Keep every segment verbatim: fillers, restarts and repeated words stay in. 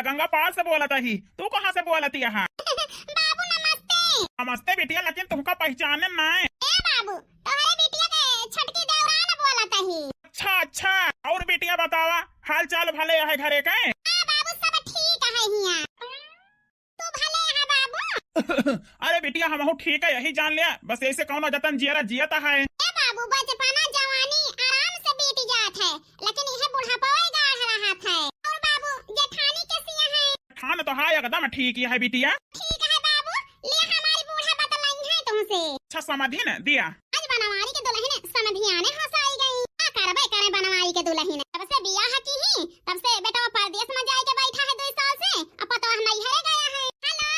गंगा पार से बोलत ही। तू कहाँ से बोलत यहाँ? बाबू नमस्ते। नमस्ते बिटिया, लेकिन तुमका पहचाने नाय। ए बाबू, तोहरे बिटिया के छोटकी देवरान बोलत ही। अच्छा अच्छा, और बिटिया बतावा, हाल चाल भले है घरे के? हाँ बाबू, सब ठीक है हियाँ। तू भले है बाबू? अरे बिटिया, हमहू ठीक है, यही जान लिया, बस ऐसे कौनो जतन जियरा जियत है। ए बाबू, बचपना जवानी आराम से बीत जात है, लेकिन यह बुढ़ापा गाढ़ रहत है। और बाबू, जेठानी कैसी है? जेठान तो है एकदम ठीक ही है बिटिया। ठीक है बाबू, ले हमारी बूढ़ा बतलाई है तुमसे। अच्छा समधिन, दिया। आज बनवारी के दुलहिन समधियाने हंसाई गई। का करबे करे बनवारी के दुलहिन? तब से बियाह की ही, तब से बेटवा परदेस में जाए के बैठा है दुई साल से, अब पतोह नैहरे गया है। हेलो।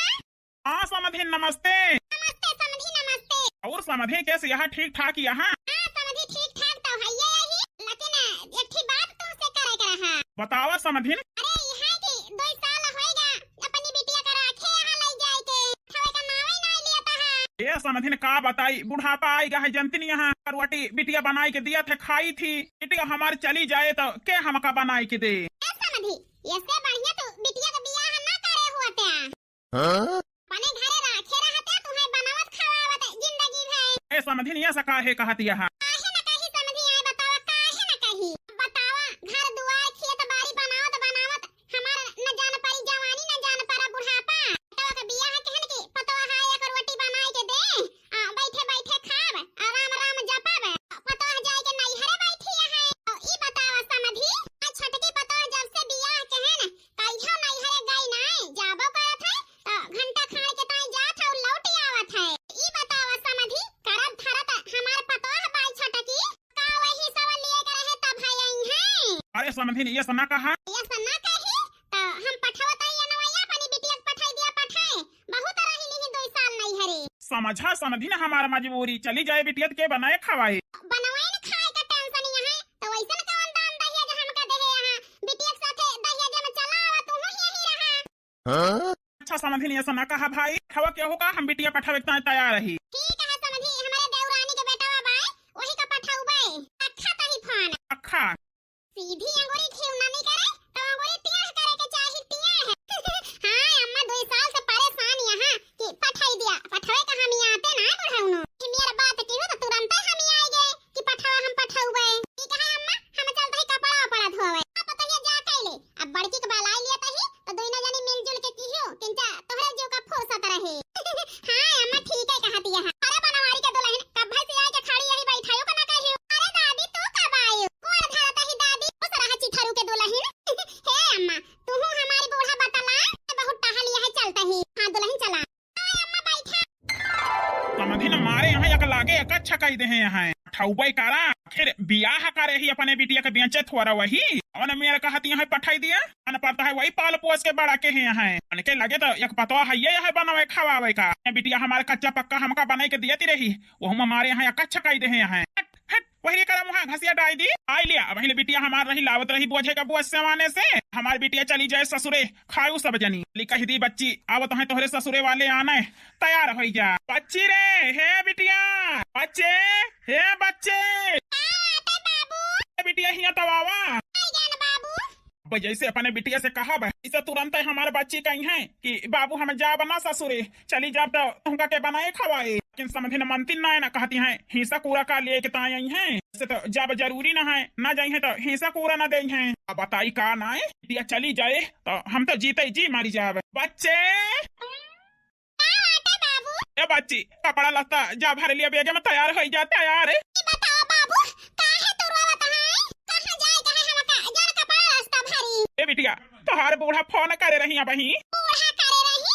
हाँ समधिन नमस्ते। नमस्ते समधी नमस्ते। और समधी कैसे यहाँ ठीक ठाक यहाँ? हाँ समधी ठीक ठाक तो है ये यही, लेकिन एक ठी बात तुमसे करे के रहा। बतावा समधिन। अरे यहाँ की दुई साल होएगा अपनी बिटिया का राखे यहाँ ले जाए के, ठवे का नावे ना लिया था। ए समधिन का बताई, बुढ़ापा आई गा है जनतिन यहाँ, करवटी बिटिया बनाई के दिया थे खाई थी, बिटिया हमार चली जाए तो के हमका बनाई के दे? ए समधी, इससे बढ़िया तू बिटिया का बियाह ना करे हुआ त्या। हाँ? अपने घरे राखे रहते, तुम्हें बनावत खवावत जिंदगी भर। ए समधिन, ये सका है कहत यहाँ। काहे न कही समधी, आए बतावा, काहे न कही? बतावा, घर दुआर, खेत बाड़ी बनावत बनावत हमार न जान परी जवानी, न जान परा बुढ़ापा। पतवा के बियाह कहन की पतवा है एक रोटी बनाई के दे, आ, बैठे बैठे खाब, आ, राम राम जपब। पतवा जाए के नैहरे बैठी है। ई बतावा समधी, आ, छोटकी पतवा जब से बियाह कहन कहियो नैहरे गई नाय, जाबो करत है, त घंटा खाड़ के ताई जात है और लौट आवत है। ई बतावा समधी, करत धरत हमार पतोह बाई छोटकी, का वही सवन लिए के रहे तब है आई है? अरे समधिन, ये सना कहा। ये सना कही, त हम पठावत है ये नवैया अपनी बिटिया के पठाई दिया पठाए। बहुत रही नहीं दुई साल नैहरे। समझा समधिन हमार मजबूरी, चली जाए बिटिया के बनाए खवाए। बनवाए न खाए का टेंशन यहाँ, त वैसन कौन दान दहेज हमका देहे यहाँ? बिटिया के साथे दहेज में चला आवा, तू ही यही रहा। हाँ? अच्छा समधिन, ऐसा ना कहा भाई, हवा केहू का, हम बिटिया पठावे के ताईं तैयार रही। ठीक है समधी, हमारे देवरानी के बेटवा बाय, वही का पठाउबे। अखा तही फोन। अखा। सीधी अंगुरी घिउ ना नहीं करे, तो अंगुरी टेढ़ करे के चाही, टेढ़। हाँ अम्मा, दुई साल से परेशान यहाँ कि पठाई दिया, पठवे का हम यहाँ आते ना बुढ़ौनो। कि मेरा बात की हो तो तुरंत हम आए गए कि पठवा हम पठउबे। ई कहे अम्मा, हम चलत ही कपड़ा वपड़ा धोवे। अब तो ये जा कैले, अब बड़की के बलाई लिया तही, तो दोनों जनी मिलजुल के किहो, किंचा तोहरे जीव का फुर्सत रहे। हाँ अम्मा, ठीक है कहती है। अरे बनवारी के दुलहिन, कब से आए के खड़ी यही बैठायो का ना कहियो। अरे दादी, तू कब आयो? गोड़ धरत ही दादी, खुश रह चिथरू के दुलहिन। हे अम्मा, तू हमारी बूढ़ा बतला, बहुत टहल यह चलत ही। हाँ दुलहिन चला। समधिन मारे यहाँ एक लागे एक अच्छा कही दे हैं यहाँ। ठौबई करा, फिर बियाह करे ही अपने बिटिया के बेचे थोड़ा वही। अन मेर कहत यहाँ पठाई दिया। अन पड़ता है वही पाल पोस के बड़ा के हैं यहाँ। अनके लगे तो एक पतवा है ये है बनावे खवावे का। ये बिटिया हमारे कच्चा पक्का हमका बनाई के दियती रही। वो हम मारे यहाँ एक अच्छा कही दे हैं यहाँ। हट, हट, वही रे करम वहाँ घसिया डाई दी। आई लिया, अब हिले बिटिया हमार रही लावत रही बोझे का बोझ सेवाने से। हमार बिटिया चली जाए ससुरे, खायू सब जनी। ली कही दी बच्ची, आवत हैं तोहरे ससुरे वाले आने, तैयार होई जा। बच्ची रे, हे बिटिया, बच्चे, हे बच्चे। का बाटे बाबू? ए बिटिया हियां तो आवा। आई गन बाबू। अब जैसे अपने बिटिया से कहा बा, इसे तुरंत हमारे बच्ची कही है कि बाबू हम जाब ना ससुरे, चली जाब तो तुमका के बनाए खवाए। लेकिन समधिन मनती ना है ना, कहती हैं हिस्सा कूड़ा का लिए के ताई आई हैं, इसे तो जब जरूरी ना है, ना जाई हैं तो हिस्सा कूड़ा ना दे हैं। अब बताई का ना है, बिटिया चली जाए तो हम तो जीते जी मरी जाब। बच्चे। का बाटे बाबू? ए बच्ची, कपड़ा लत्ता जा भर लिया, बेगे में तैयार होई जा, तैयार है। ई बताओ बाबू, काहे तू रोवत है? कहाँ जाए के है हमका? जर कपड़ा लत्ता भरी। ए बिटिया, तोहार बूढ़ा फोन करे रही अबही। बूढ़ा करे रही?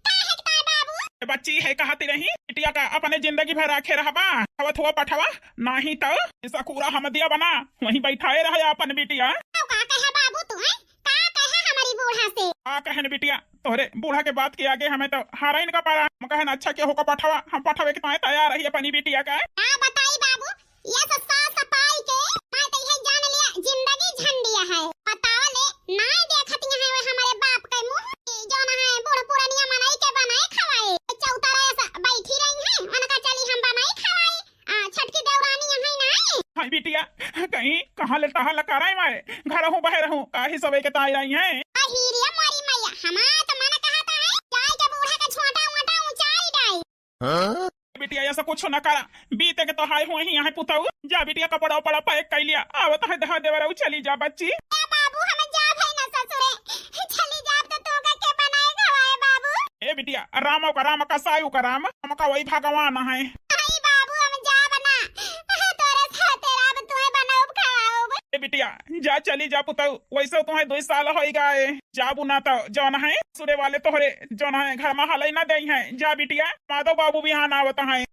काहे के ताई बाबू? ए बच्ची है कहती रही, बिटिया का अपने जिंदगी भर राखे रहबा। अब थुआ पठवा, नाही तो ऐसा कूड़ा हम दिया बना, वहीं बैठाए रहे अपन बिटिया। तो का कहे बाबू तू, हैं? का कहे हमारी बूढ़ा से? का कहन बिटिया, तोहरे बूढ़ा के बात के आगे हमें तो हारा इनका पारा। हम कहन अच्छा के होकर पठवा, हम पठवे के ताईं तैयार रही अपनी बिटिया का। का बताई बाबू, ये सब सास सफाई के, मैं तो ये जान लिया जिंदगी झंडिया है। बतावा ले, ना देखती है वो हमारे बाप के मुंह, कि जो ना है बूढ़ पुरानिया मनई के बनाए खवाए। चौतरा ऐसा बैठी रही है, उनका चली हम बनाए खवाए। आ, छोटकी देवरानी यहाँ ना आई? हाय बिटिया, कहीं कहाँ ले टहल कराई मारे, घर हूँ बहे रहूँ, काहे सबे के ताई रही हैं। अही रे मोरी मैया, हमार तो मन कहत है, जाई के बूढ़ा के छोटा मोटा उचाई डाई। हाँ? बिटिया, ऐसा कुछ न करा, बीते के तो हाय हुए ही यहाँ पुतऊ। जा बिटिया, कपड़ा उपड़ा pack कर लिया, आवत है दहा देवरऊ, चली जा बच्ची। ए बाबू, हम जाब है ना ससुरे, चली जाब तो तू का के बनाए खवाए बाबू। ए बिटिया, रामो का राम, कसायु का राम, हमका वही भगवान है। नहीं बाबू, हम जाब ना, तोरे साथे रहब, तुहे बनाउब खवाउब। ए बिटिया, जा चली जा पुतऊ, वैसे तुम्हें दो साल होई गए, जाबू ना तो जौन है ससुरे वाले तोहरे जौन है घर में हलई ना देई हैं। जा बिटिया, माधव बाबू बिहान आवत हैं। आय,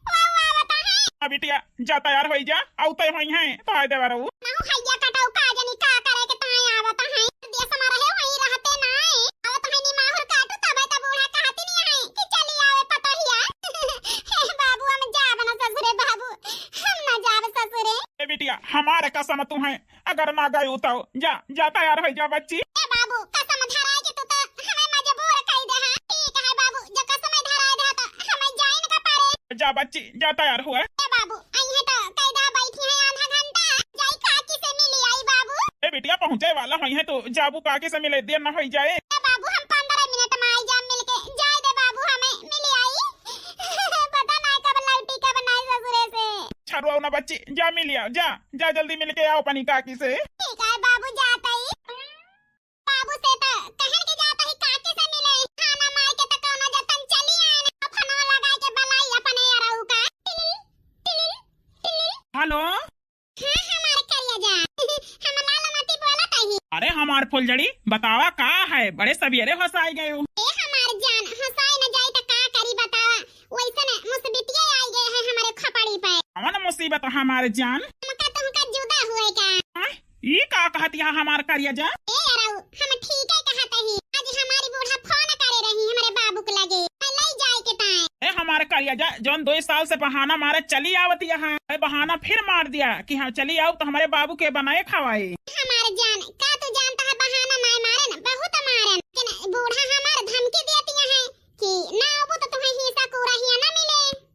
वो आवत हैं। हाँ बिटिया, जा तैयार होई जा, आउते होई हैं तोहार देवरऊ। नहु हैया कटऊ का जनी का करे के ताई आवत हैं। देश में रहे वहीं रहते ना आए। आवत हैं निमाहुर काटू तबे तो बूढ़ा कहती नहीं है कि चली आवे पतोहिया। हे बाबू, हम जाब ना ससुरे बाबू, हम ना जाब ससुरे। ए बिटिया, हमारे कसम तू है, अगर ना गयू तो जा, जा तैयार होई जा बच्ची। ए बाबू, कसम धराए के तू तो हमें मजबूर कई दे हा। ठीक है बाबू, जो कसम धराए दे तो हमें जाइन का पारे। जा बच्ची, जा तैयार हुआ। ए बाबू, आई है तो कई दा बैठी है आधा घंटा, जाई काकी से मिली आई बाबू। ए बिटिया, पहुँचे वाला होई है तो जाबू काकी से मिले, देर न होई जाए। ए बाबू, हम पन्द्रह मिनट में आई जा मिल के, जाए दे बाबू हमें मिली आई। पता ना कब लौटी कब ना ससुरे से। छरुआऊ ना बच्ची, जा मिल आओ, जा, जा जल्दी मिल के आओ अपनी काकी से। ठीक है बाबू, जात ही। बाबू से तो कहन के जात ही काकी से मिले। खाना मार के तो कौनो जतन चली आए ना। फोनवा लगाई के बुलाई अपने अरऊ का। टिलिल, टिलिल, टिलिल। हेलो। हाँ, हमार करिया जा। हम लालमती बोलत ही। अरे हमार फुलझड़ी, बतावा का है, बड़े सवेरे हंसाई गए हो। ए हमार जान, हंसाई न जाई त का करी बतावा। वैसन मुसीबतिया आई गए है हमरे खपड़ी पे। कौन मुसीबत हमार जान? हमका तुमका जुदा हुए का। हाँ? ई का कहत यहाँ हमार करिया जा? ए अरऊ, हम ठीक है कहत ही। आज हमारी बूढ़ा फोन करे रही हमरे बाबू के लगे, मैं ले जाए के ताए। ए हमार करिया जा, जौन दो साल से बहाना मारे चली आवत यहाँ, ए बहाना फिर मार दिया कि हाँ चली आओ तो हमारे बाबू के बनाए खवाए। हमार जान, का तू जानता है बहाना नाय मारन, बहुत मारन, लेकिन बूढ़ा हमार धमकी देती है कि ना आबू तो तुम्हें हिस्सा पूरा हिया ना मिले।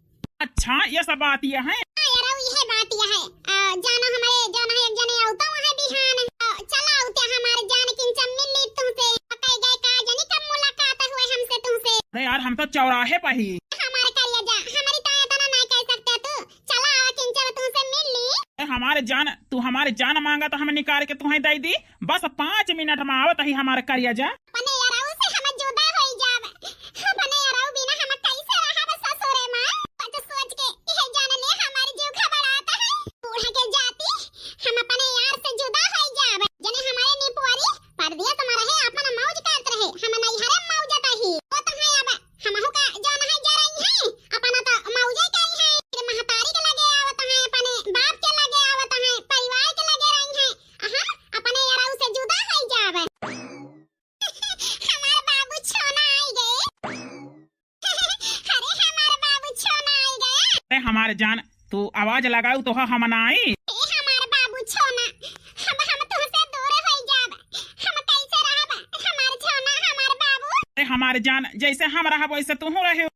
अच्छा, ये सब बात ये है? हाँ यार, अब यह बात यह है। आ, जानो हमारे, जानो है एक जने आवता वहाँ बिहान। आ, चला आवते हमारे जान किंचन मिल ली तुमसे। कह गए का जानी कब मुलाकात हुए हमसे तुमसे। अरे यार, हम तो चौराहे पर ही। हमारे करिया जा, हमारी ताया तना नहीं कह सकते तू। चला आवा किंचन तुमसे मिल ली। अरे हमारे जान, तू हमारे जान मांगा तो हम निकाल के तुम्हें दे दी। बस पाँच मिनट में आवत ही हमारे करिया जा। अपने यारऊ से हम जुदा होई जाब। अपने यारऊ बिना हम कैसे रहब ससुरे माँ? सोच सोच के यह जान ले हमार जीव घबरात है। बूढ़ा के जाति हम अपने यार से जुदा होई जाब। जने हमारे निपुआरी परदेस में रहे, अपन मौज करत रहे, हम नैहरे मौजत ही। वो तो है अब हमहू का जान है जा रही है, अपना तो मौजे करी है। फिर महतारी के लगे आवत है, अपने बाप के लगे आवत है, परिवार के लगे रही है। अहाँ अपने यारऊ से जुदा होई जाब। हमार बाबू छोना आई गए। अरे हमार बाबू छोना आई गए। अरे हमार जान, तू आवाज लगाऊ तो हम ना आई। ए हमार बाबू छोना, हम, हम तुमसे दूर होई जाब। हम कैसे रहब? हमार छोना, हमार बाबू। अरे हमार जान, जैसे हम रहब वैसे तू रहे।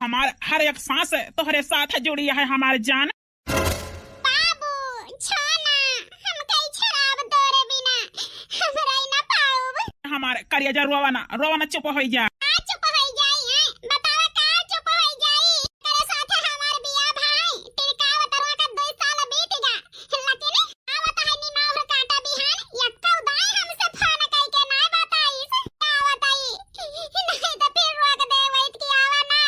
हमार हर एक सांस तोहरे साथ जुड़ी है हमार जान। बाबू, छोना, हम कैसे रहब तोरे बिना? हम रह ना पाउब। हमार करिया जा, रोवा ना, रोवा ना, चुप होई जा। का चुप होई जाई, हैं? बतावा का चुप होई जाई? तेरे साथे हमार बियाह भाई, तिरका अवतरवा का दो साल बीत गा। लेकिन आवत है निमाहुर काटा बिहान, यक्का उदाई हमसे फोन कई के ना बताइस। का बताई? नहीं तो फिर रोक दे वैत की आवा ना।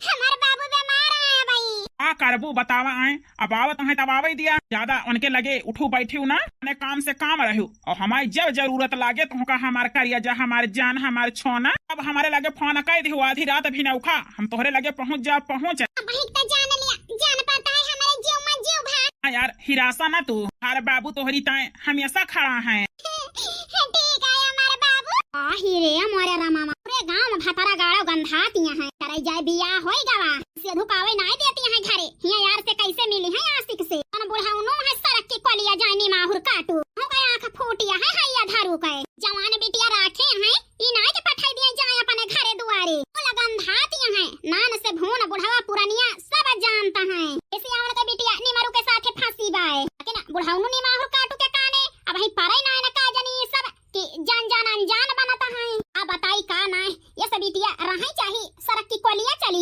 हमार बाबू बीमार है भाई। का करबू बतावा आए, अब आवत हैं तब आवे दिया। ज्यादा उनके लगे उठू बैठू ना, अपने काम से काम रहू। और हमारी जब जरूरत लागे तो उनका हमार करिया जा, हमार जान, हमार छोना। अब हमारे लगे फोन कर दिहु आधी रात भी ना उठा, हम तोहरे लगे पहुँच जा, पहुँच। अब ही तो जान लिया, जान पड़ता है हमारे जीव में जीव भा। हाँ यार, हिरासा ना तू, हमार बाबू तोहरी ताए हमेशा खड़ा है। ठीक है हमार बाबू। आही रे मोरे रामा, पूरे गांव में भतरा गाड़ो गंधात यहाँ है। करे जाए बियाह होई गवा, से धुकावे नाय देती है घरे। हिया यार से कैसे मिली है आशिक से? अपन बुढ़ाउनो है सड़क के कोलिया जाए निमाहुर काटू। हो गया आँख फूटिया है हैया धारू के। जवान बिटिया राखे हैं, ई नाय के पठाई दिए जाए अपने घरे दुआरे। वो लगन धात यहाँ है, नान से भून बुढ़वा पुरनिया सब जानता है। इसे आवड़ के बिटिया निमरू के साथे फांसी बाए। के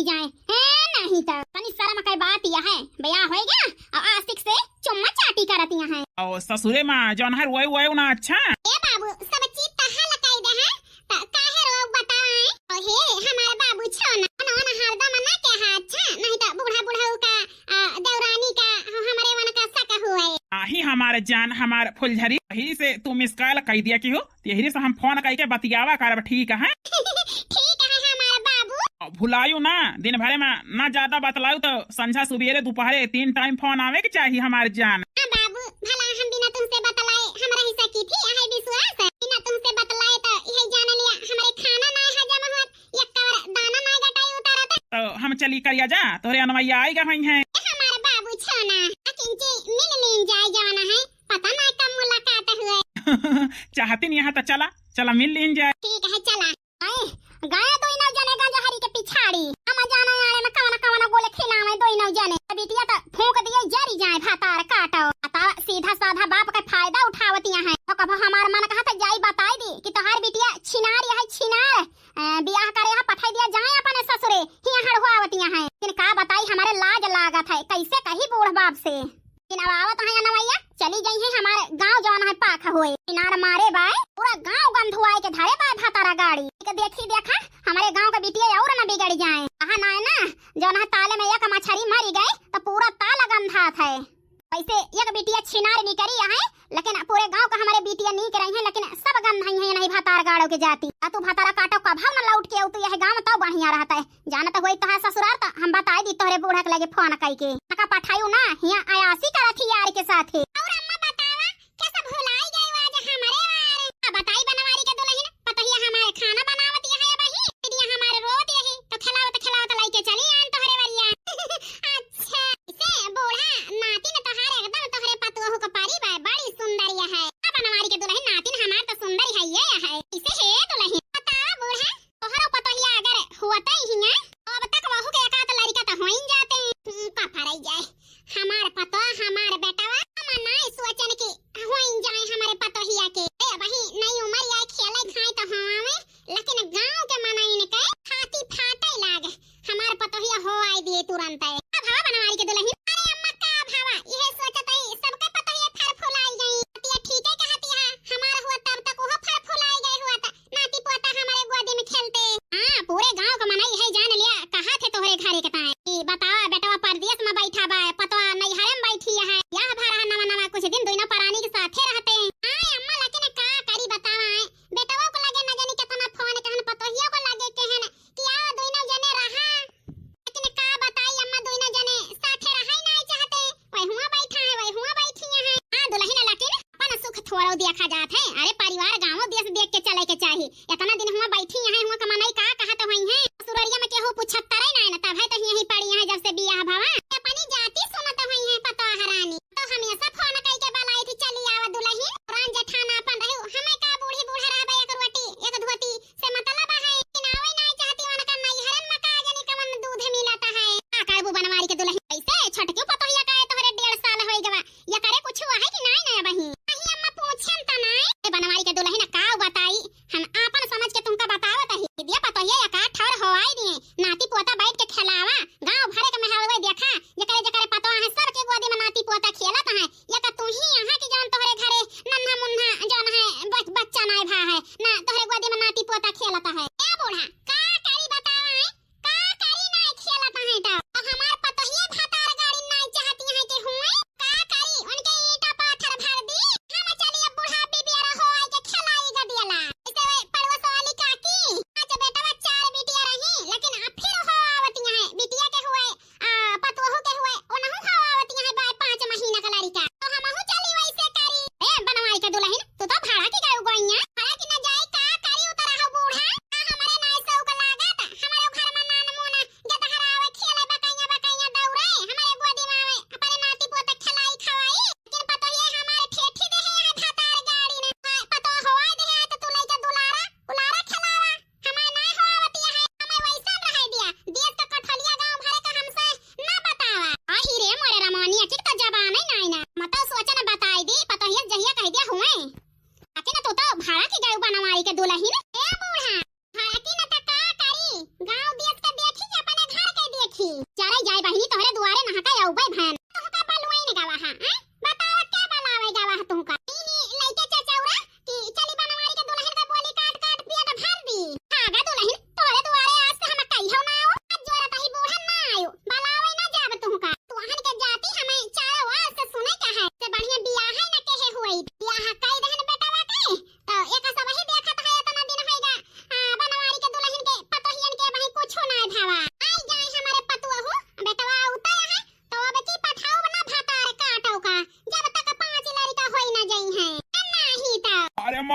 जाए। ए, नहीं तो तनी शर्म के बात यह है, ब्याह होइगा और आशिक से चुम्मा चाटी करतिया है। और ससुरे माँ, जौन है रोए वोए ना अच्छा। ए बाबू, सब चीज तहा लगाई दे है, त काहे रो बताए? और हे, हमारे बाबू छोना, ना, ना हरदम ना के हाथ छा, नहीं तो बूढ़ा बुढ़ऊ का, आ, देवरानी का, ह-, हमरे वन का शक हुए। आही हमारे जान, हमार फुलझरी, यही से तू मिस कॉल कई दिया कि हो, यही से हम फोन कई के बतियावा करब, ठीक है? ठीक है हमारे बाबू। और भुलायु ना, दिन भरे में ना ज्यादा बतलायु तो संझा सुबेरे दोपहरे तीन टाइम फोन आवे के चाहिए हमारे जान। हाँ बाबू, भला हम बिना तुमसे बतलाए हम रह सकी थी? आहे विश्वास है, बिना तुमसे बतलाए तो यही जान लिया हमारे खाना ना हजम होत, एक कवर दाना ना गटाई उतारत। तो हम चली करिया जा, तोरे अनवैया आइगा हुई हैं। ए हमारे बाबू छोना, अकिन जी मिल लीन जाए जाना है, पता ना कब मुलाकात हुए। चाहती नहीं यहाँ तो चला, चला मिल लीन जाए। ठीक है चला। आए, गए दोनों जने गंजहरी के पिछाड़ी। हम जाने आने में कवन कवन गोले खिलावे दोनों जने। बिटिया तो फूंक दिए जरी जाए भातार काटो। बताओ, सीधा साधा बाप के फायदा उठावतिया हैं। तो कभो हमार मन कहा तो जाई बताई दी कि तोहार बिटिया छिनार है, छिनार। अ, बियाह करे यहाँ पठाई दिया जाए अपने ससुरे, हियाँ हड़हुआवतिया हैं। लेकिन का बताई, हमारे लाज लागत है, कैसे कही बूढ़ बाप से। लेकिन अब आवत है अनवैया, चली गई है हमारे गाँव जौन है पाख हुए। इनार मारे बाय, पूरा गाँव गंधुआए के धरे बाय भातारा गाड़ी। के देखी देखा, हमारे गाँव के बिटिया और न बिगड़ जाए। कहा ना है ना, जौन है ताले में एक मछरी मरी गई, तो पूरा ताल गंधात है। वैसे एक बिटिया छिनार निकरी है, लेकिन पूरे गाँव का हमारे बिटिया नीक रही है, लेकिन सब गंधाई है, नहीं भातार गाड़ो के जाती। आ तू भातारा काटो कभाव न लौट के, तू यह गाँव तो बढ़िया रहता है। जानत होई तोहार ससुरार त हम बताई दी तोहरे बूढ़ा के लगे फोन कई के। का पठायू ना, हियाँ अयासी करत ही यार के साथे। और अम्मा बतावा, कैसे भुलाई गए आज हमरे वारे? आ बताई बनवारी के दुल्हन, पतोहिया हमारे खाना बनावत यह है बही, बिटिया हमारे रोवत यही, तो खिलावत खिलावत लइके चली आन तोहरे वरिया। अच्छा, इसे बूढ़ा नातिन तोहार एकदम तोहरे पतोहू के परी बा, बड़ी सुंदर यह है। आ बनवारी के दुल्हन नातिन हमार तो सुंदर है ये है। इसे हे दुल्हन, बतावा बूढ़ा, तोहरो पतोहिया अगर हुअतै हियाँ, तो अब तक वहू के एकाध लड़िका त होइन जाते। हम्म, का फरई जाए। हमार पतोह, हमार बेटवा, हम नाई सोचन कि होइन जाए हमरे पतोहिया के। ए, वही नई उमर या खेले खाए त हवावे, लेकिन गाँव के मनइन के छाती फाटे लाग। हमार पतोहिया हो आई दिए तुरंत। का भावा बनवारी के दुल्हन? अरे अम्मा, का भावा? इहे सोचत हई, सबके पतोहिया फर फुलाई गई। पतिया ठीके कहतिया, हमार हुआ तब तक ओहो फर फुलाई गए हुआ त। नाती पोता हमरे गोदी में खेलते। हाँ, पूरे गाँव का मनई है जान लिया, कहा थे तोहरे घरे के ताए। ई बतावा, बेटवा परदेस में बैठा बा, पतवा नैहरे में बैठी है। यह भा रहा नवा नवा, कुछ दिन दोनों परानी के साथे रहते। हाँ अम्मा, लेकिन का करी बतावा, बेटवा को लगे न जानी कितना फोन कहन, पतोहिया को लगे कहन कि आओ दोनों जने रहा। लेकिन का बताई अम्मा, दोनों जने साथे रहा ही नहीं चाहते। वही हुआ बैठा है, वही हुआ बैठी है। हाँ दुल्हन, लेकिन अपन सुख थोड़ो देखा जात है। अरे परिवार गाँव देश देख के चले के चाही। इतना दिन हुआ बैठी यहाँ, हुआ कमानाई का कहत हुई है। ससुररिया में केहू पूछत तरे ना, ना तब है तो यहीं पड़ी यहाँ जब से बियाह भवा। अपनी जाति सुनत हुई है पतोह रानी। तो हमेशा फोन कई के बुलाई थी, चली आवा दुल्हन। पुरान जेठाना अपन रहू, हमें का बूढ़ी बूढ़ा रहबे, एक रोटी, एक धोती से मतलब है। किनावे नाई चाहती, उनका नैहरन में का जानी कवन दूध मिलत है। का करबू बनवारी के दुल्हन? कैसे छोटकी पतोहिया का है, तोहरे डेढ़ साल होई गवा, ये करे कुछ हुआ है कि नाई ना बही? नहीं अम्मा, पूछन त नाई। ए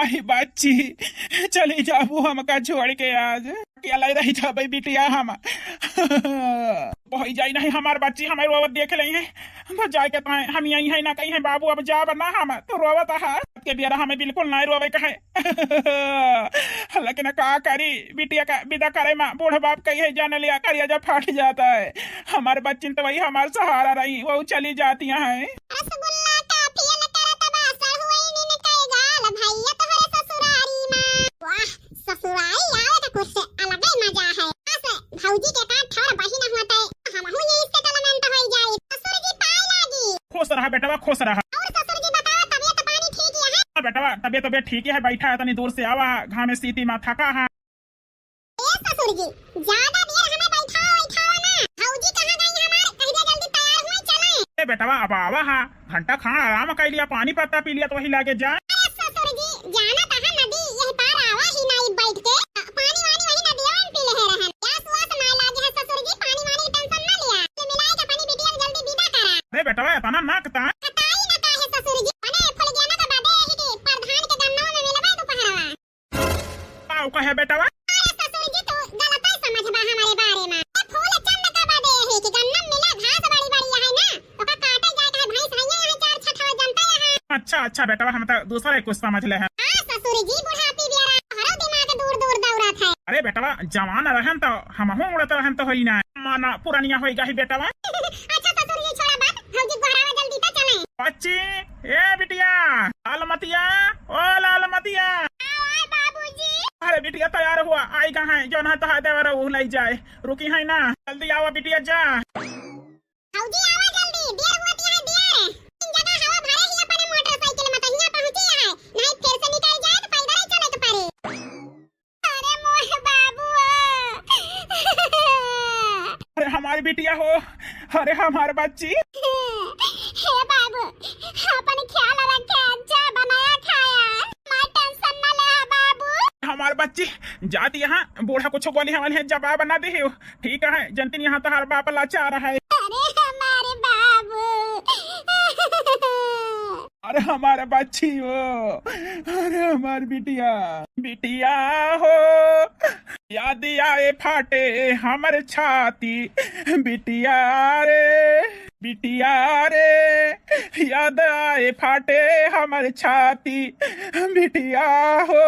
अरे बच्ची, चली जाबू हमका छोड़ के आज। अकेला रही जाबे बिटिया हम। बहई जाई नहीं हमार बच्ची, हमें रोवत देख लेइहैं। तो जाए के ताए हम यहीं है ना कहिहैं, "बाबू अब जाब ना हम, तो रोवत हा।" के बेरा हमें बिल्कुल नहीं रोवे कहे। लेकिन का करी, बिटिया का विदा करे मा बूढ़ बाप कहिहैं, "जान लिया, करेजा फाट जाता है।" हमार बच्चिन तो वही हमार सहारा रही, वो चली जाती हैं। रसगुल्ला टॉफी अलकरत बा, सड़ुआइन इनके गाल, भैया तोहरे ससुरारी मा। वाह, ससुरारी आवे का कुछ अलगे मजा है। बस भौजी के का ठौर बहिन होते, हमहू ये settlement होई जाई। ससुर जी पाए लागी। खुश रहा बेटवा, खुश रहा। और ससुर जी बताओ, तबियत पानी ठीक है? हाँ बेटवा, तबियत, तबियत ठीक है, बैठा है, तनी दूर से आवा, घामे सीती मा थका है। ए ससुर जी, ज्यादा देर हमें बैठाओ, बैठाओ ना। भौजी कहाँ गई हमार? कह दे जल्दी तैयार हुई, चलें। ए बेटवा, अब आवा हा, घंटा खान आराम कर लिया, पानी पत्ता पी लिया तो वही लागे जा। अरे ससुर जी, जाना तो है नदी, यही पार आवा ही ना बैठ के। पानी वानी वही नदिया में पी ले रहन। प्यास वास ना लागे है ससुर जी, पानी वानी की tension ना लिया। ये मिलाए के पानी बिटिया के जल्दी विदा करा। अरे बेटवा, इतना ना कता। कताई ना काहे ससुर जी, अने फुलगियाना के बादे यही के प्रधान के गन्नवा में मिलबे दोपहरवा। का कहे बेटवा? अरे ससुर जी, तू गलत ही समझबा हमारे बारे में। ए फूल चंद का बादे है कि गन्ना मिला घास बड़ी बड़ी है ना, ओका काटे जाए के है, भैंस है यहाँ चार छठवा जनता यहाँ। अच्छा, अच्छा बेटवा, हम तो दूसरा ही कुछ समझ ले हैं। हाँ ससुर जी, बुढ़ापी बेरा हरो दिमाग दूर दूर दौड़त है। अरे बेटवा, जवान रहन तो हमहू उड़त रहन तो होई ना, माना पुरानिया होई गई बेटवा। अच्छा ससुर जी, छोड़ा बात, भौजी गोहरावा जल्दी तो चलें। बच्ची, ए बिटिया, लालमतिया, ओ लालमतिया। आओ, आओ बाबूजी। अरे बिटिया तैयार हुआ, आई कहाँ है, जौन है तोहार देवर उ लई जाए, रुकी है ना, जल्दी आवा बिटिया जा। भौजी आवा जल्दी, देर होती है देर। तीन जगह हवा भरे ही अपने मोटरसाइकिल में, तो हियां पहुंची है, नहीं फिर से निकल जाए तो पैदल ही चले के पड़े। अरे मोर बाबू। अरे हमारी बिटिया हो, अरे हमार बच्ची। हे बाबू, अपन ख्याल रखे, अच्छा बनाया खाया, मार tension ना ले बाबू। हमार बच्ची, जाती यहाँ बूढ़ा कुछ बोली हमारे जवाब ना दे हो, ठीक है, जनतिन यहाँ तोहार बाप लाचार है। अरे हमारे बाबू। अरे हमारे बच्ची हो, अरे हमार बिटिया, बिटिया हो, याद आए फाटे हमर छाती, बिटिया रे, बिटिया रे, याद आए फाटे हमर छाती, बिटिया हो।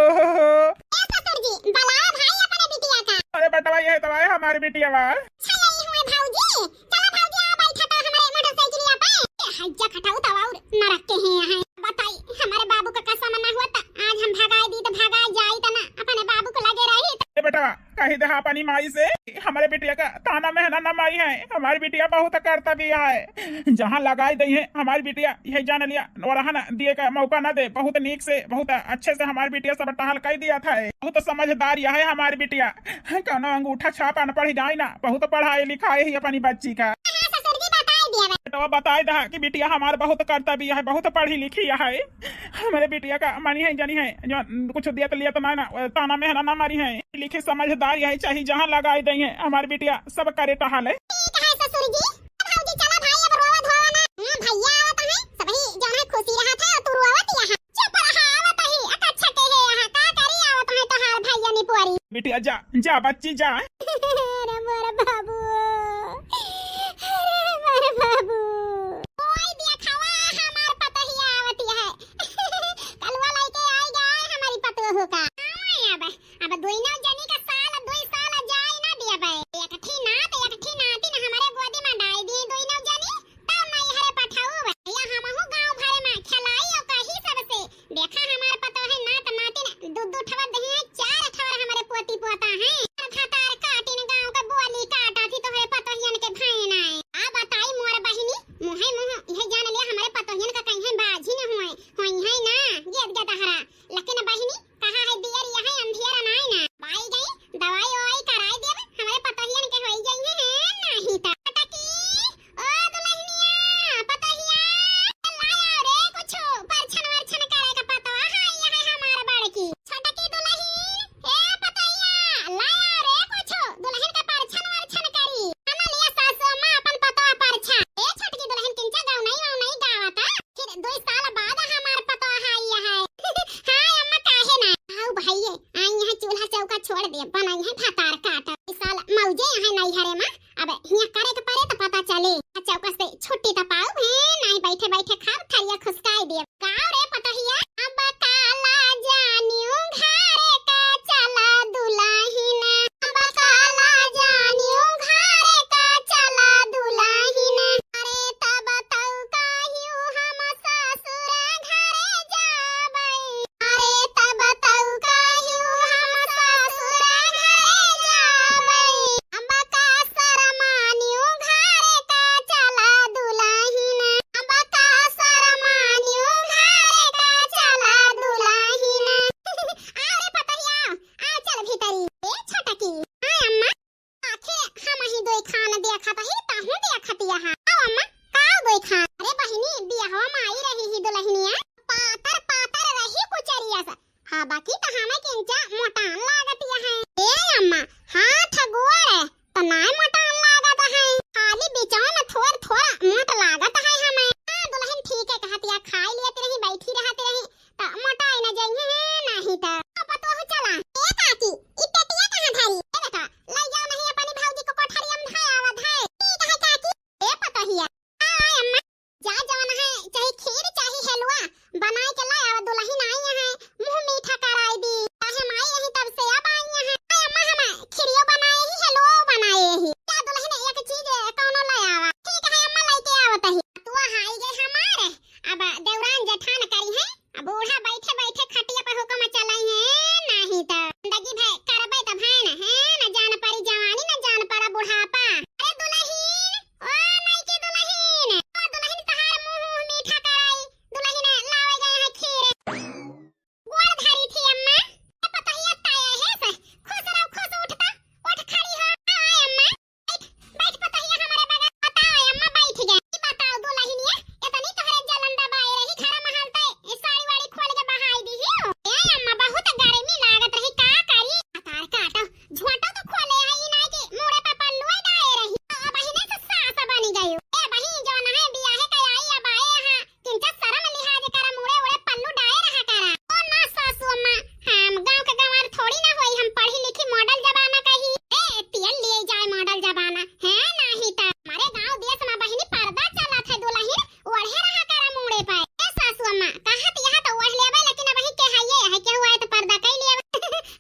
ए ससुर जी, बुलाओ भाई अपने बिटिया का। अरे बेटवा, ये तो है हमारी बिटिया बा। अच्छा, यही हुए भौजी। चलो भौजी, आओ बैठा तो हमारे मोटरसाइकिलिया पे। ए, हज्जा खटाऊ तो और नरक के हैं यहाँ। बताई, हमारे बाबू का कसम ना हुआ तो आज हम भगाई दी तो भगाई जाई तो ना, अपने बाबू को लगे रही। ए बेटवा, कही दे अपनी माई से, हमारे बिटिया का ताना मेहना ना मारी है, हमारी बिटिया बहुत करता भी है, जहाँ लगाई दी है हमारी बिटिया, यही जान लिया, वरहन दिए का मौका ना दे, बहुत नीक से, बहुत अच्छे से हमारी बिटिया सब टहल कर दिया था, बहुत समझदार यह है हमारी बिटिया, कौनो अंगूठा छाप अनपढ़ जाए ना, बहुत पढ़ाई लिखाई है अपनी बच्ची का। हाँ, ससुर जी बताई दिया बा। बेटवा बताई दा कि बिटिया हमार बहुत करता भी है, बहुत पढ़ी लिखी है, हमारे बिटिया का मानी है जानी है, जो कुछ दिया तो लिया तो ना, ना, ताना मेहना ना मारी है। लिखे समझदार यही चाहिए, जहाँ लगाई देंगे हमार बिटिया सब करे टहाले। ठीक है ससुर जी। भौजी चला भाई, अब रोवा धोवा ना। हाँ भैया आवत है, सबही जौन है खुशी रहत है, तू रोवत यहाँ। चुप रहा, आवत ही, अक अच्छा के है यहाँ, का करी आवत है तोहार भैया निपोरी। बिटिया जा, जा बच्ची जा। अरे मोर बाबू, अरे मोर बाबू। ओए देखवा, हमार पतोहिया आवत है। कलवा लइके आई जाए हमारी पतोह का। हाँ, अब, अब दुइनो जनी का साल, दुई साल जाए ना दिया बे। एक ठी नात, एक ठी नातिन हमारे गोदी में डाल दी दुइनो जनी, तब नैहरे पठाऊ बे। या हमहू गाँव भरे में खेलाई और कही सबसे, देखा हमार पतोह है नात नातिन, दू दू ठवा दहिया, चार ठवा हमारे पोती पोता है। भतार काटिन गाँव छुट्टी त पाऊ है, नाही बैठे बैठे खाब, थरिया खुसकाई दिए। गाँव रे पतोहिया, अब काला जानियो घरे का चला दुलहिन, अब काला जानियो घरे का चला दुलहिन। अरे तब तऊ काहियो हम ससुर घरे जाबै। अरे तब तऊ काहियो हम ससुर घरे जाबै। अब का शरमानियो घरे का चला दुलहिन। अब का शरमानियो घरे का चला दुलहिन। अरे पतोहिया, आ चल भीतरी। ए छोटकी, आ अम्मा। आखे हम ही दोई खान देखत ही, तहूँ देखत यहा। आओ अम्मा, का दोई खान? अरे बहिनी, बियाहवा मा आई रही ही दुलहिनिया, पातर पातर रही कुचरिया सा। हाँ, बाकी त हमें किंचा मोटान लागत यहा। ए अम्मा, हाथ गोड़ त नाय मोटान लागत है, खाली बिचवा में थोर थोर मोट लागत है हमें। हाँ, दुलहिन ठीक है कहत या, खाई लियत रही, बैठी रहत रही, त मोटाई न जइहे, नाही त। अब तो चला। ए काकी, ई पेटिया कहाँ धरी? ए बेटा, लई जाओ नहीं अपनी भौजी को कोठरिया में धई आवा, धई। ठीक है काकी। ए पतोहिया, आ, आ अम्मा, जा जवन है, चाहे खीर, चाहे हलवा बनाए के लाई आवा, दुलहिन आई है, मुँह मीठा कराई दी। काहे माई यही तब से अब आई है। आ अम्मा, हम खीरियो बनाए ही, हलवो बनाए ही। जा दुलहिन एक चीज कौनो लाई आवा। ठीक है अम्मा, लेके आवत ही। तू हाई गए हमारे, अब देवरान जेठान करी है, अब बूढ़ा बैठे बैठे खटिया पर हुक्म चलाई है, नाही त जिंदगी भर करबे त भय न है, न जान पड़ी जवानी, न जान पड़ा बुढ़ापा। अरे दुलहिन, ओ नई के दुलहिन, ओ दुलहिन तहार मुँह मीठा कराई, दुलहिन लावे गए हैं खीर। गोड़ धरी थी अम्मा, ए पतोहिया ताया है से, खुश रहो, खुश उठता, उठ खड़ी हो, आओ अम्मा। बैठ, बैठ पतोहिया हमरे बगल। बताओ अम्मा, बैठ गए। ई बताओ दुलहिनिया, इतनी तोहरे जलन दबाए रही, घर महल ते साड़ी वाड़ी खोल के बहाई दी हो। ए अम्मा, बहुत गर्मी लागत रही, का करी? तार काटो, झोंटो तो खोले आई ना कि मुड़े पे पल्लू डाए रही। अब बहिने से सास बनी गई। ए बहिन, जो ना है बियाहे के आई, अब आए यहाँ किंचा शरम लिहाज करा, मुड़े उड़े पल्लू डाए रहा करा। ओ ना सासू अम्मा, हम गाँव के गंवार थोड़ी ना होई, हम पढ़ी लिखी मॉडल जमाना कही। ए, तेल लिए जाए मॉडल जमाना, है नाही त। हमारे गाँव देश में बहिनी पर्दा चलत है, दुलहिन ओढ़े रहा करा मुड़े पे। ए सासू अम्मा, कहत यहाँ तो ओढ़ लेबे, लेकिन अबही के हइये है, केहू आए तो पर्दा कई लेबे।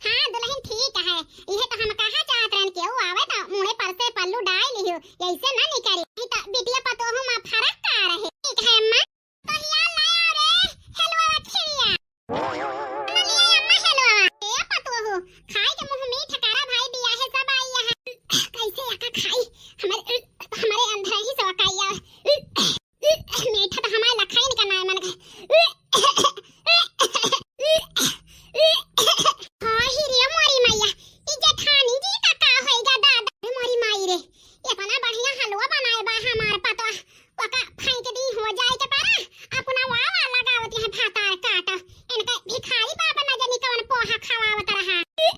हाँ दुलहिन ठीक है, इहे तो हम कहा चाहत रहन, केहू आवे तो मुड़े पर से पल्लू डाल लिहो, ऐसे ना निकरी, नहीं तो बिटिया पतोहू में फर्क का रहे। ठीक है अम्मा। कहिया लाया रे, हेलवा खिरिया। ना लिया अम्मा हेलवा। ए पतोहू, खाए के मुँह मीठ करा भाई, बियाहे सब आई यहाँ। कैसे आका खाई? हमारे, हमारे अंदर ही सब काई आवे। मीठा तो हमारे लखाइन का नाय मन का। हाय रे मोरी मैया, ई जेठानी जी का का होइगा दादा? अरे मोरी माई रे, इतना बढ़िया हलवा बनाए बा हमार पतवा, ओका फेंक दी हो जाए के परा, अपना वावा लगावत है भातार काट, इनका भिखारी बाप न जानी कवन पोहा खवावत रहा। अरे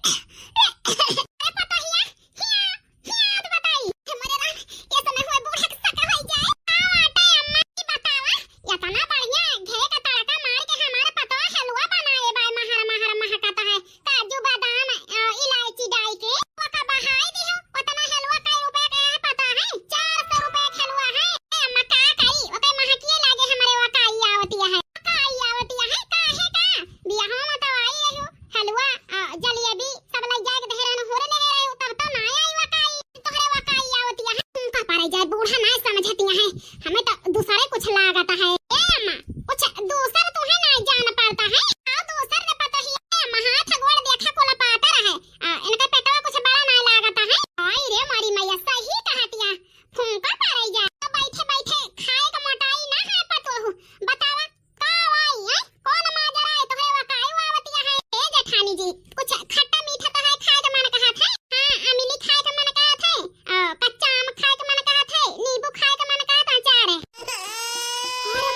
पतोहिया, हिया, हिया तो बताई, मरे राम, ये समय हुए बूढ़ा के सका होई जाए, का बाटे अम्मा की बतावा, इतना बढ़िया घे का तड़का मार के हमार पतवा हलवा बनाए बा, महर महर महकत है। काजू बादाम, अ, इलायची डाल के ओका बहाई दिहो। उतना हलवा कई रुपया के है पता है? चार सौ रुपया के हलवा है। ए अम्मा का करी? ओके महकिए लागे हमरे वकाई आवतिया है। वकाई आवतिया है? काहे का? बियाह में तो आई रहो। हलवा, अ, जलेबी सब लग जाए के धैरान हो रहे रहे, तब तो ना आई वकाई। तोहरे वकाई आवतिया है। तुमका पारे जाए बूढ़ा ना समझतिया है। हमें तो दूसरे कुछ लागत है। ए अम्मा, कुछ दूसर तुहे ना जान पड़ता है। आओ दूसर ने पता ही है, अम्मा हाथ गोड़ देखा कुल पातर है। आ, इनका पेटवा कुछ बड़ा ना लागत है। आई रे मोरी मैया, सही कहतिया। फूंका पड़े जा। तो बैठे बैठे खाए का मोटाई ना है पतोहू। बतावा, का आई है? कौन माजरा है? तोहरे वकाई आवतिया है। ए जेठानी जी, कुछ खट्टा मीठा तो है खाए का मन कहत है? हाँ, अमिली खाए का मन कहत है। आ, कच्चा आम खाए के मन कहत है, नींबू खाए के मन कहत है, अचार है। अरे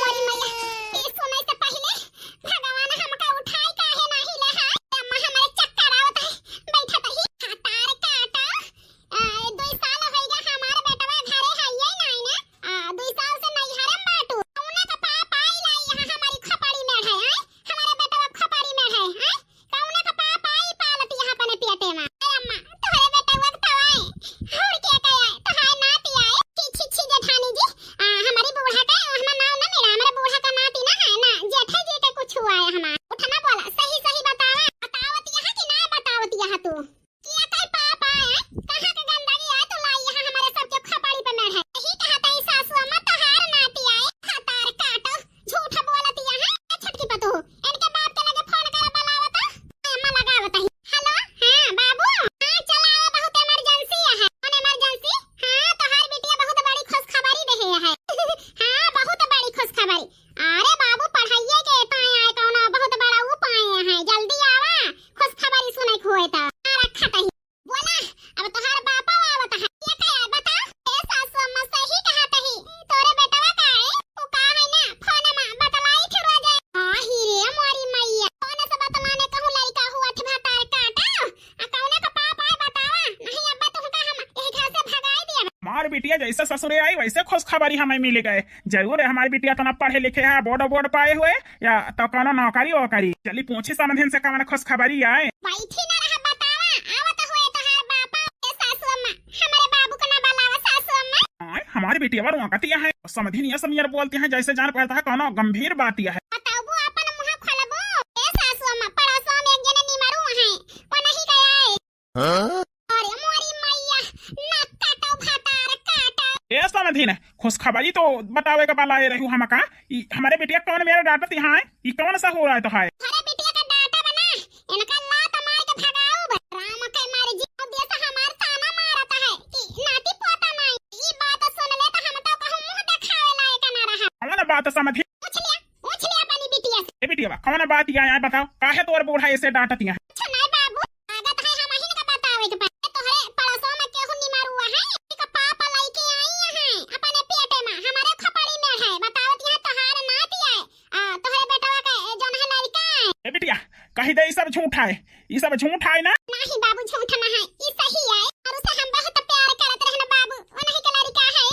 जैसे ससुरे आई, वैसे खुशखबरी हमें मिल गए। जरूर है, हमारी बिटिया तो ना पढ़े लिखे है, बोर्ड वोर्ड पाए हुए, या तो कौनो नौकरी वोकरी। चली पूछी समधिन से कौन खुशखबरी आए। बैठी ना रहा, बतावा, आवत हुए तोहार बापा। ए सासू अम्मा, हमारे बाबू को ना बुलावा सासू अम्मा। आए, हमारी बिटिया रोकतिया है, समधिन ये सब नियर बोलती है, जैसे जान पड़ता है कौनो गंभीर बात यह है। बताबू, अपन मुंह खोलबू। ए सासू अम्मा, पड़ोसवा में एक जने निमरू है, वो नहीं गया है। हाँ? अरे मोरी मैया, नाक काटो भतार काटो। ए समधिन, खुशखबरी तो बतावे के बलाए रहू हमका। ई हमारे बिटिया कौन मेरा डांटत यहाँ है? ई कौन सा हो रहा है तो है? अरे बिटिया का डांटा बना, इनका लात मार के भगाओ बा। राम के मारे जी, अब ये तो हमार ताना मारत है कि नाती पोता नहीं। ई बात सुन ले तो हम तो कहूँ मुंह दिखावे लायक ना रहा। कौन बात समधिन? पूछ लिया, पूछ लिया अपनी बिटिया से। ए बिटिया, कौन बात या, या बताओ, काहे तोर बूढ़ा ऐसे डांटत यहाँ? अच्छा नहीं बाबू, लागत है हम ही का बतावे के पड़े। तोहरे पड़ोसवा में केहू निमरुआ है, का पाप लइके आई है अपने पेटे में, हमारे खोपड़ी में है। बतावत यहाँ तोहार नाती है, आ, तोहरे बेटवा के जौन है लड़का है। ए बिटिया, कही दे, ई सब झूठ है, ई सब झूठ है ना? नहीं बाबू, झूठ ना है, ई सही है। और उसे हम बहुत प्यार करत रहन बाबू, वो नहीं के लड़का है।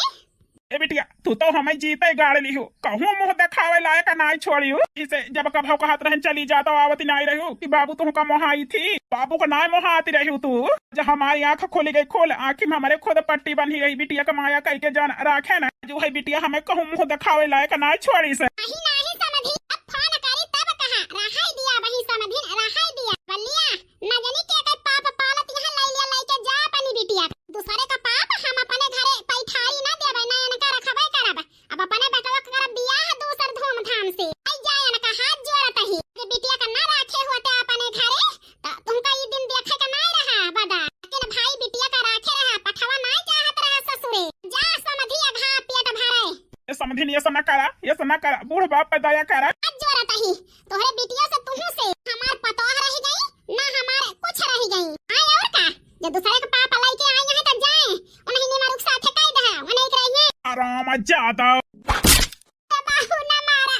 ए बिटिया, तू तो हमें जीते गाड़ लिहू, कहूँ मुंह देखावे लायक नाई छोड़ियो। इसे जब कभौ कहत रहन चली जा तो आवत नाई रहू कि बाबू तुहका मोहाई थी, बाबू का नाई मोहाती रहू तू। जब हमारी आँख खोली गई खोल, आँखी में हमारे खुद पट्टी बंधी रही, बिटिया का माया कई के जान राखे ना। जो है बिटिया हमें कहूँ मुंह देखावे लायक नाई छोड़ी से। नहीं, नहीं समधिन, अब फोन करी तब कहा, रहाई दिया वही समधिन, रहाई दिया। बल्लिया, ना जानी के के पाप पालत यहाँ लई लिया, लई के जा अपनी बिटिया। दूसरे का पाप हम अपने घरे पैठारी ना देवे, ना इनका रखबे करब। अब अपने बेटवा के करब बियाह दूसर धूमधाम से। आई जा इनका हाथ जोड़त ही। ये बिटिया का ना राखे होते अपने घरे, त तुमका ई दिन देखे के ना रहा बदा। लेकिन भाई बिटिया का राखे रहा, पठवा ना चाहत रहा ससुरे। जा समधी अघा पेट भरे। ए समधिन, ये सब ना करा, ये सब ना करा, बूढ़ बाप पे दया करा। हाथ जोड़त ही। तोहरे बिटिया से तुहू से हमार पतोह रह गई, ना हमार कुछ रह गई। आए और का, जब दूसरे के पाप लइके आई है तो जाए, उन्हीं निमरुक साथे कह दे, उन्हीं के रहिए। आराम जादव। ए बाबू ना मारा,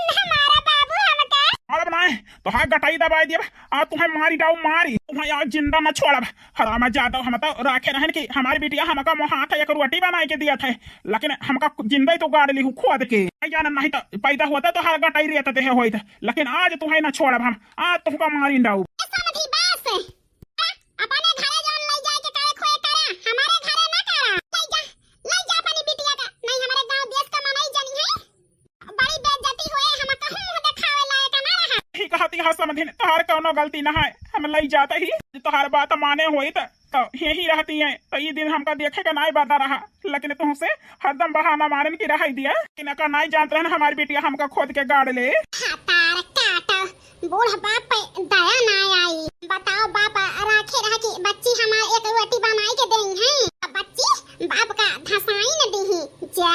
ना मारा बाबू हमका। मारब ना, तोहार गटाई दबाई दियब, आ तुम्हें मारी डाऊ मारी, तुम्हें आज जिंदा न छोड़ब। हराम जादव, हम तो राखे रहन कि हमारी बिटिया हमका मोहात है, एक रोटी बनाए के दिया था, लेकिन हमका जिंदा ही तो गाड़ ली हूँ खोद के। नहीं जाना, नहीं तो पैदा होता तो हर गटाई रेत देहे होइत, लेकिन आज तुम्हें ना छोड़ब हम, आज तुमका मारी डाऊ। ए समधी बस, अपने घरे जौन लई जाए के करे खोए करा, हमारे घरे ना करा। लई जा, लई जा अपनी बिटिया का, नहीं हमारे गांव देश का मनई जनी है। बड़ी बेइज्जती होए, हम कहूँ मुंह देखावे लायक ना रहा। ही कहती है समधिन, तोहार कौनो गलती ना है, हम लई जाते ही, तोहार बात माने होइत, तो यही रहती है, तो ई दिन हमका देखे का नाई बादा रहा, लेकिन तुमसे हरदम बहाना मारन की रहाई दिया, कि नका नाई जानत रहन हमारी बिटिया हमका खोद के गाड़ ले। हतार काटो, बूढ़ बाप पे दया ना आई। बताओ बाप राखे रहा कि बच्ची हमार एक रोटी बनाई के देई है, बच्ची बाप का धसाई न दीही। जा,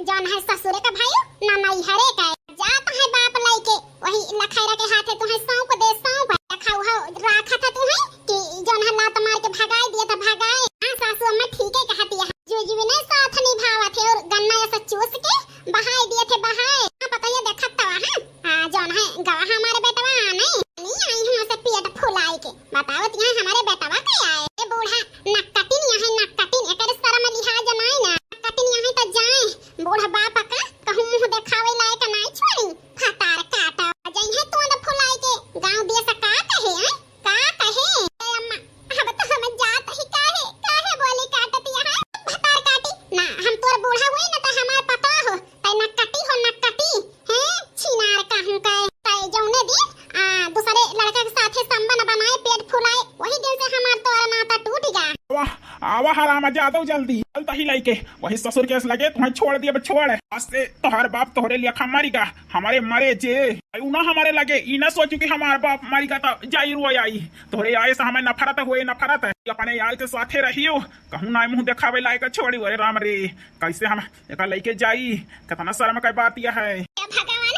जौन है ससुरे का भाई, ना नैहरे का। जात है बाप लइके, वही लखैरा के हाथे तुहे सौंप दे, सौंप। रखा हुआ राखा था तुहे कि जौन है लात मार के भगाए दिया था, भगाए। हाँ, सासू अम्मा ठीके कहती है। जुजुबी ने साथ निभावा थे और गन्ना ऐसा चूस के बहाए दिए थे, बहाए। हाँ, पता ये देखत तवा, हाँ? हाँ, जौन है गवा हमारे बेटवा, नहीं? नहीं आई हूँ ऐसे पेट फुलाए के। बतावत यहाँ हमारे बेटवा के आए। ए बूढ़ा, नक्कटिन यहाँ, नक्कटिन, एकर शर्म लिहाज नाई ना। नक्कटिन यहाँ तो जाए, बूढ़ बाप का कहूँ मुंह देखावे लायक नाई छोड़ी। भतार काटा। जइहे तोंद फुलाई के गाँव दिया से का कहे, हैं? का कहे? ए अम्मा, अब तो हम जात ही काहे, काहे बोली काटत यहाँ? भतार काटी। ना, हम तोर बूढ़ा हुई ना तो हमार पता हो। तै नक्कटी हो, नक्कटी। हैं? छिनार कहूँ के। तै जौने दिन, आ, दूसरे लड़का के साथे संबंध बनाए, पेट फुलाए, वही दिन से हमार तोर नाता टूट गया। वाह, आवा हराम जादव जल्दी, चल तही लइके, वही ससुर के लगे तुम्हें छोड़ दिए, छोड़। आज से तोहर बाप तोहरे लेखा मरिगा, हमारे मरे जे। ऊ ना हमारे लगे, ई ना सोचू कि हमार बाप मरिगा त जाई रोई आई। तोहरे आए से हमें नफरत हुए, नफरत। अपने यार के साथे रहियो, कहूँ ना मुंह देखावे लायक छोड़ी। अरे राम रे, कैसे हम एका लइके जाई, कितना शर्म के बात यह है। हे भगवान,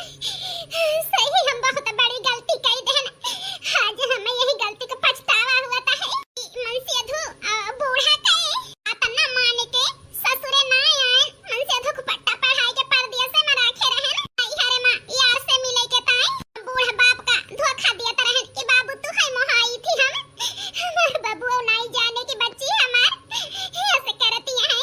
सही हम बहुत बड़ी गलती कई देहन। आज हमें यही गलती का पछतावा हुआ था है कि मनसेधु, अ, बूढ़ा कहे, बात ना मान के ससुरे ना आए, मनसेधु को पट्टा पढ़ाई के परदेसे में रखे रहन। आई हरे माँ, यार से मिले के ताई बूढ़ बाप का धोखा दिया रहन कि बाबू तू है मोहाई थी हम। हमार बबुआ नहीं जाने की बच्ची हमार, ऐसे करती है।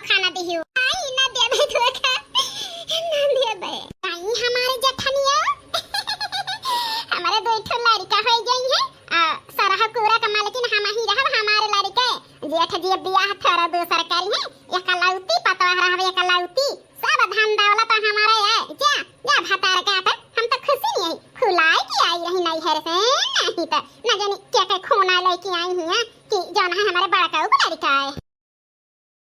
खाना दिहियो। आई ना देबे धोखा, ना देबे। आई हमारे जेठनिया, हमारे दो ठो लड़का होइ गई है। आ सरह कूड़ा का मालकिन हम ही रहब, हमारे लड़के। जेठ जी बियाह थोड़ा दूसर करी है, एकलौती पतोह रहब, एकलौती। सब धन दौलत हमारे है। जा, जा भतार काट, हम तो खुशी नहीं है। फुलाए के आई रही नैहर से, नहीं तो न जानी क्या क्या खोना लेके आई हुई है कि जौन है हमारे बड़का उ लड़का है।